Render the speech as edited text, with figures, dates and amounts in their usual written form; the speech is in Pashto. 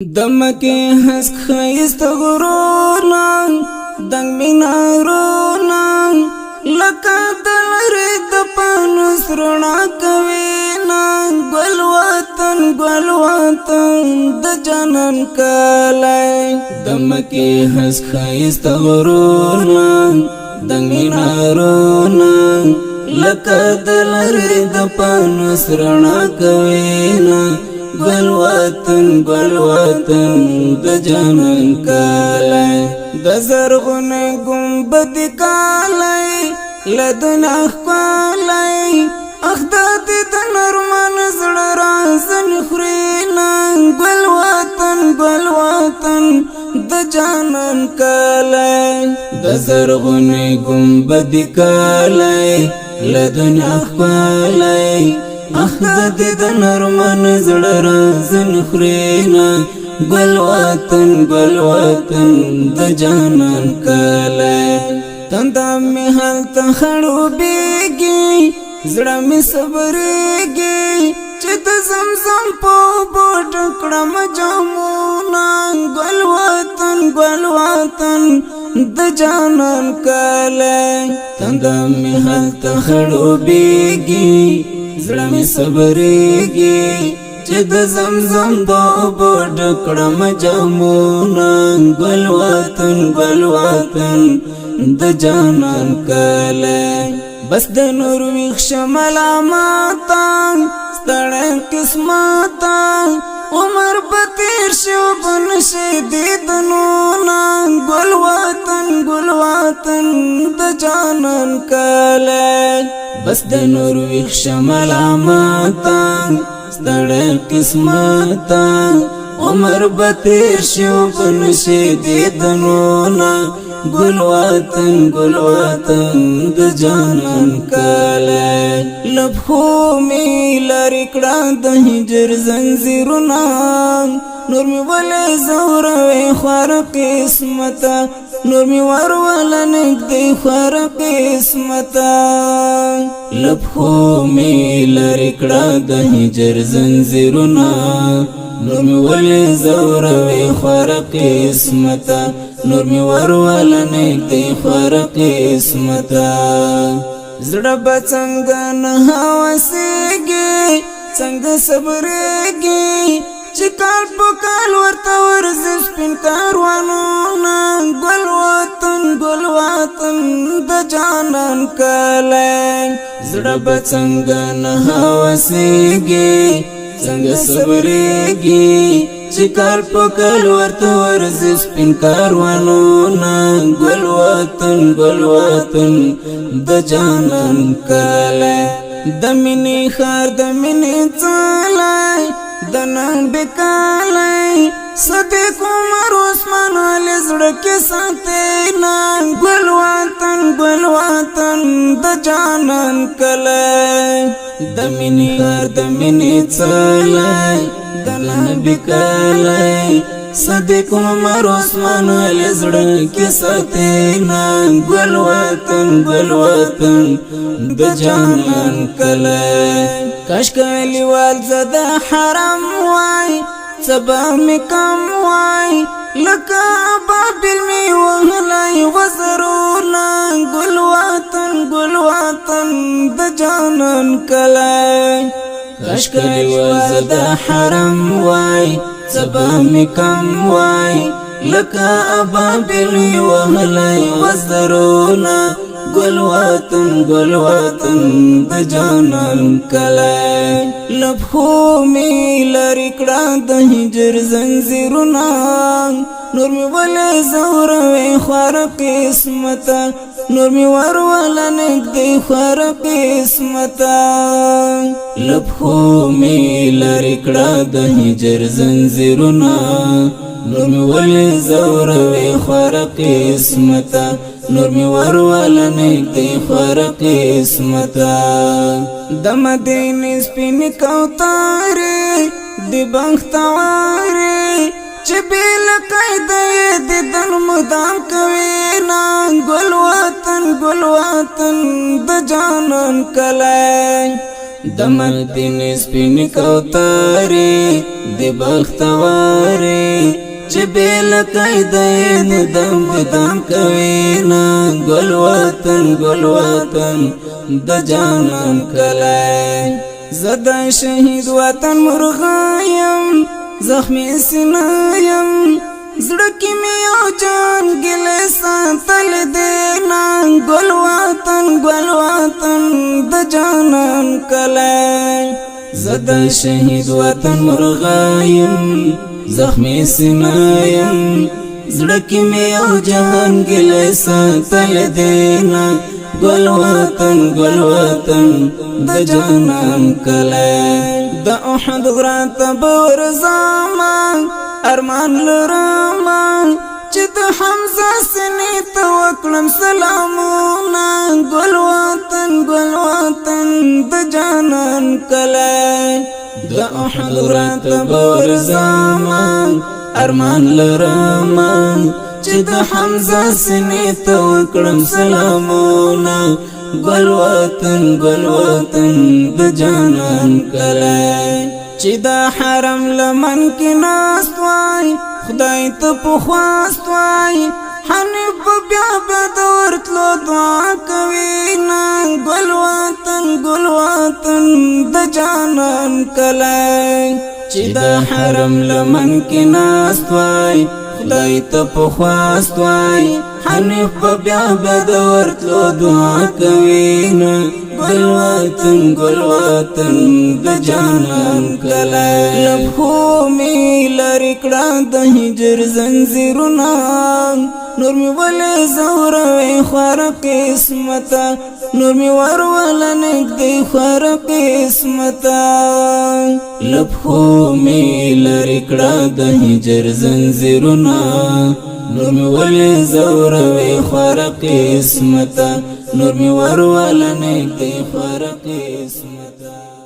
دمکه هسک خیست غرونا، دنګ مینارونا، لکه د لرې د پانوس رڼا کوي نا. ګل وطن، ګل وطن د جانان کلی. دمکه هسک خیست غرونا، دنګ مینارونا، لکه د لرې د پانوس رڼا کوي نا. ګل وطن، ګل وطن د جانان کلی. د زرغون ګنبد کالی، لدن اخپالی، اخ د د نرمان زړه رازن خرینا. ګل وطن، ګل وطن د جانان کلی. د زرغون ګنبد کالی، لدن اخپالی، اخ د د نرمن زړه رازن خرینا. ګل وطن، ګل وطن د جانان کله. تندا می هلته خړو بیږي، زړه می صبرېږي، چې د زمزم په بوټ کړم جامونه. ګل وطن، ګل وطن د جانان کله. تندا می هلته خړو بیږي، زړه می صبرېږي، چې د زمزم په اوبو ډکړم جامونه. ګل وطن، ګل وطن د جانان کله. بس د نور ویښ ملاماتا، ستړی قسمتا، عمر به تیر شو بنشي دیدنونه. ګل وطن، ګل وطن د جانان کله. بس د نور ویښ ملاماتا، ستړی قسمتا، عمر به تیر شو بنشي دیدنونه. ګل وطن، ګل وطن د جانان کله. لبخو می لری کړه د هجر زنجیرونه، نور می ولې زوروي خوار قسمت؟ نور می ور ول نګدې خوار قسمت. لبخو می لری کړه د هجر زنجیرونه، نور می ولې زوروي خوار قسمت؟ نور می ور ول نګدې خوار قسمت. زړه به څنګه نه هوسېږي، څنګه صبرېږي، چې کال په کال ورته ورځي سپین کاروانونه. ګل وطن، ګل وطن د جانان کلی. زړه به څنګه نه هوسېږي، څنګه صبرېږي، چې کال په کال ورته ورځي سپین کاروانونه. ګل وطن، ګل وطن د جانان کلی. د مینې ښار، د مینې څلی، د نن بکالی، صدیق عمر عثمان علی زړه کې ساتي نا. ګل وطن، ګل وطن د جانان کلی. د مینې ښار، د مینې څلی، د نن بکالی، صدیق عمر عثمان علی زړه کې ساتي نا. ګل وطن، ګل وطن د جانان کلی. کاش کلیوال زده حرم وای، سبا می کم وای، لکه بابل می وهلای وزرونا. ګل وطن، ګل وطن د جانان کلی. کاش کلیوال زده حرم وای، سبا می کم وای، لکه ابابل وهلای وزرونا. ګل وطن، ګل وطن د جانان کلی. لبخو می لری کړه د هجر زنجیرونه، نور می ولې زوروي خوار قسمت؟ نور می ور ول نګدې خوار قسمت. لبخو می لری کړه د هجر زنجیرونه، نور می ولې زوروي خوار قسمت؟ نور می ور ول نګدې خوار قسمت. د مدینې سپین کوترې د بختوارې، چې بیل قید د دن مدام کوي نا. ګل وطن، ګل وطن د جانان کلی. د مدینې سپین کوترې د بختورې، چې بیل قیدین دم دم کوي نه. ګل وطن، ګل وطن د جانان کله. زه د شهید وطن مرغایم، زخمی سینایم، زړه کې مې یو جان ګلې ساتل دی نه. ګل وطن، ګل وطن د جانان کله. زه د شهید وطن مرغایم، زخمی سینایم، زړه کې مې یو جهان ګلې ساتل دی نه. ګل وطن، ګل وطن د جانان کله. د احد غره ته ورځمه، ارمان لرم چې د حمزه سینې ته وکړم سلامونه. ګل وطن، ګل وطن د جانان کله. د احد غره ته ورځمه، ارمان لرم چې د حمزه سینې ته وکړم سلامونه. ګل وطن، ګل وطن د جانان کله. چې د حرم لمن کې ناست وای، خدای ته په خواست وای، حنیف بیا بیا د ورتلو دعا کوي نه. ګل وطن، ګل وطن د جانان کله. چې د حرم لمن کې ناست وای، خدای ته په خواست وای، حنیف بیا بیا د ورتلو دعا کوي نه. ګل وطن، ګل وطن د جانان کله. لپخو می لری کړه د هجر زنځیرونه، نور می ولې زوروي خوار قسمت؟ نور می ور ول نږدې خوار قسمت. لپخو می لری کړه د هجر زنځیرونه، نور می ولې زوروي خوار قسمت؟ نور می ور ول نږدې خوار قسمت.